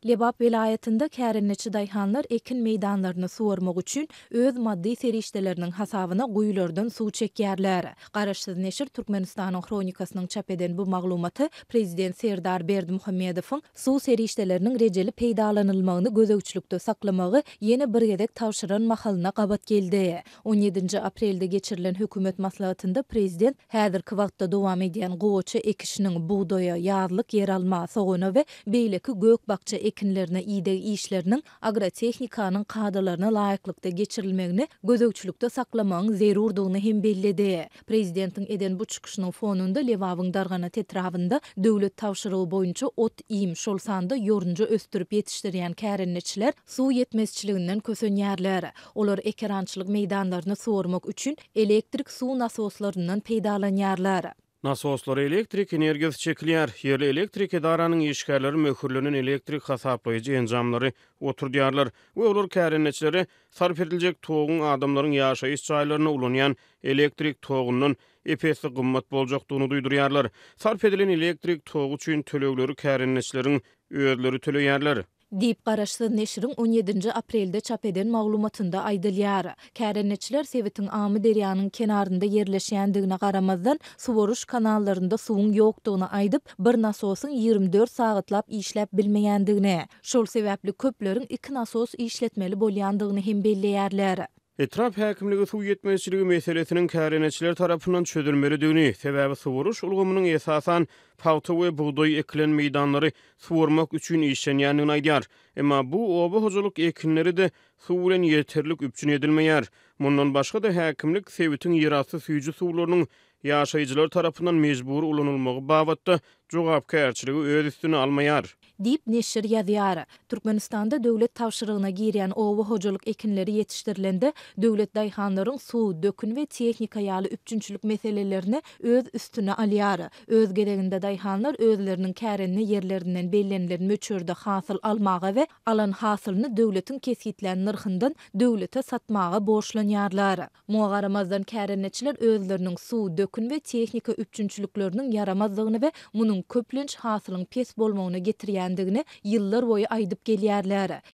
Lebap welaýatynda kärendeçi daýhanlar ekin meýdanlaryny suwarmak üçin öz maddy serişdeleriniň hasabyna guýulardan suw çekýärler. Garaşsyz neşir Türkmenistanyň Hronikasynyň çap eden bu maglumaty prezident Serdar Berdimuhamedowyň suw serişdeleriniň rejeli peýdalanylmagyny gözegçilikde saklamagy ýene bir gezek tabşyran mahalyna gabat geldi. On ýedinji aprelde geçirilen hökümet maslahatynda prezident häzirki wagtda dowam edýän gowaça ekişiniň, bugdaýa, ýazlyk ýeralma, sogana we beýleki gök-bakja ekinlerine ideg işleriniň agrotehnikanyň kadalaryna laýyklykda geçirilmegini gözegçilikde saklamagyň zerurdygyny hem belledi. Prezidentiň eden bu çykyşynyň fonunda Lebabyň Darganat etrabynda döwlet tabşyrygy boýunça ot-iým, şol sanda ýorunja ösdürip ýetişdirýän kärendeçiler suw ýetmezçiliginden kösenýärler. Olar ekerançylyk meýdanlaryny suwarmak üçin elektrik suw nasoslaryndan peýdalanýarlar. Nasoslara elektrik energiýasy çekilýär. Ýerli elektrik edaranyň işgärleri möhürlenen elektrik hasaplaýjy enjamlary oturdýarlar we olar kärendeçilere sarp ediljek toguň adamlaryň ýaşaýyş jaýlarynda ulanýan elektrik togundan ep-esli gymmat boljakdygyny duýdurýarlar. Sarp edilen elektrik togy üçin tölegleri kärendeçileriň özleri töleýärler. Diýip, garaşsyz neşiriň on ýedinji aprelde çap eden maglumatynda aýdylýar. Kärendeçiler sebitiň Amyderýanyň kenarynda ýerleşýändigine garamazdan, suwaryş kanallarynda suwuň ýokdugyny aýdyp, bir nasosyň 24 sagatlap işläp bilmeýändigini, şol sebäpli köpleriň iki nasos işletmeli bolýandygyny hem belleýärler. Etrap häkimligi suw ýetmezçiligi meselesiniň kärendeçiler tarapyndan çözülmelidigini, sebäbi suwaryş ulgamynyň esasan pagta we bugdaý ekilen meýdanlary suwarmak üçin işlenýändigini aýdýar. Emma bu oba hojalyk ekinleri-de suw bilen ýeterlik üpjün edilmeýär. Mundan başga-da, häkimlik sebitiň ýerasty süýji suwlarynyň ýaşaýjylar tarapyndan mejbury ulanylmagy babatda jogapkärçiligi öz üstüne almaýar. Diýip, neşir ýazýar. Türkmenistanda döwlet tabşyrygyna girýän oba hojalyk ekinleri ýetişdirilende, döwlet daýhanlaryň suw, dökün we tehnika ýaly üpjünçilik meselelerini öz üstüne alýar. Öz gezeginde daýhanlar özleriniň kärende ýerlerinden bellenilen möçberde hasyl almaga we alan hasylyny döwletiň kesgitlän nyrhyndan döwlete satmaga borçlanýarlar. Muňa garamazdan kärendeçiler özleriniň suw, dökün we tehnika üpjünçilikleriniň ýaramazdygyny we munuň köplenç hasylyň pes bolmagyna getirýändigini ýyllar boýy aýdyp gelýärler.